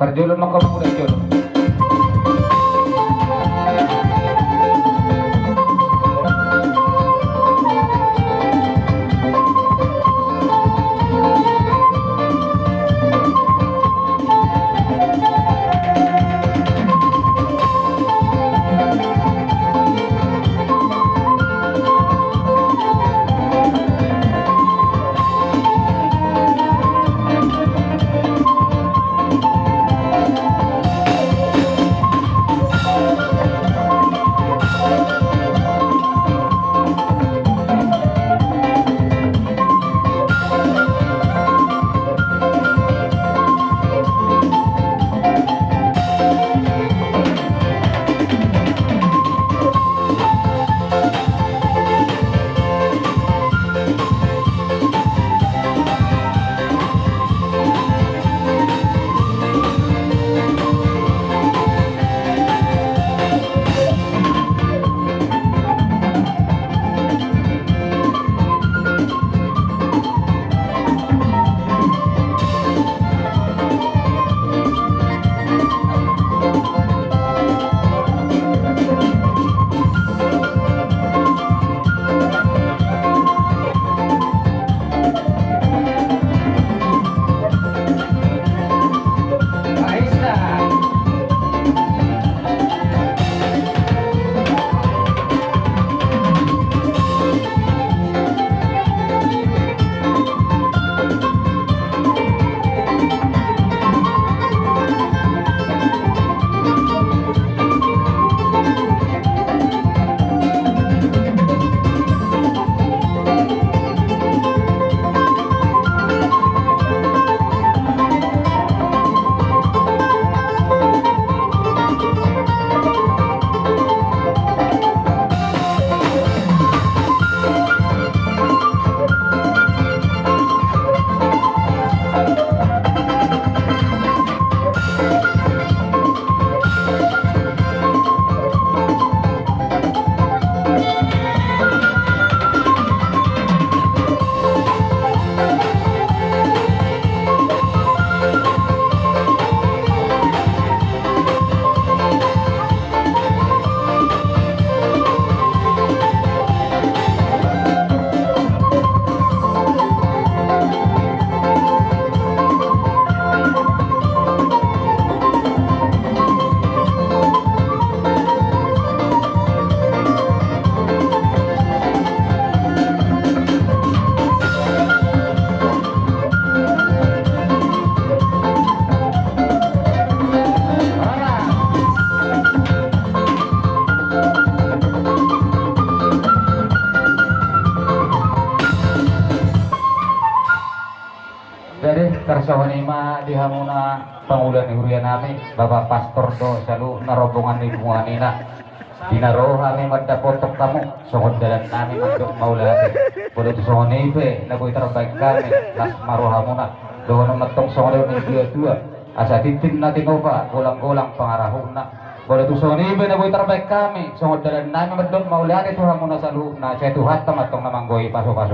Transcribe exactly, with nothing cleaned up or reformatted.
Parjolo ma ho, Amang Uda, jolo. Jadi, tarsongon i ma di hamuna pangula ni huria nami, Bapak Pastor dohot saluhutna rombongan ni punguan i na. Di na ro hami mandapothon hamu, songon dalan nami mandok mauliate. Molo tung songon i pe na boi tarbaen hami, las ma rohamuna. Dohonon ma tong songon na didok ni natuatua: Asa tintin na tinopa, golanggolang pangarahutna. Molo tung songon i pe na boi tarbaen hami, songon dalan nami mandok mauliate tu hamuna saluhutna. Sai Tuhanta ma tong na manggohi pasupasu.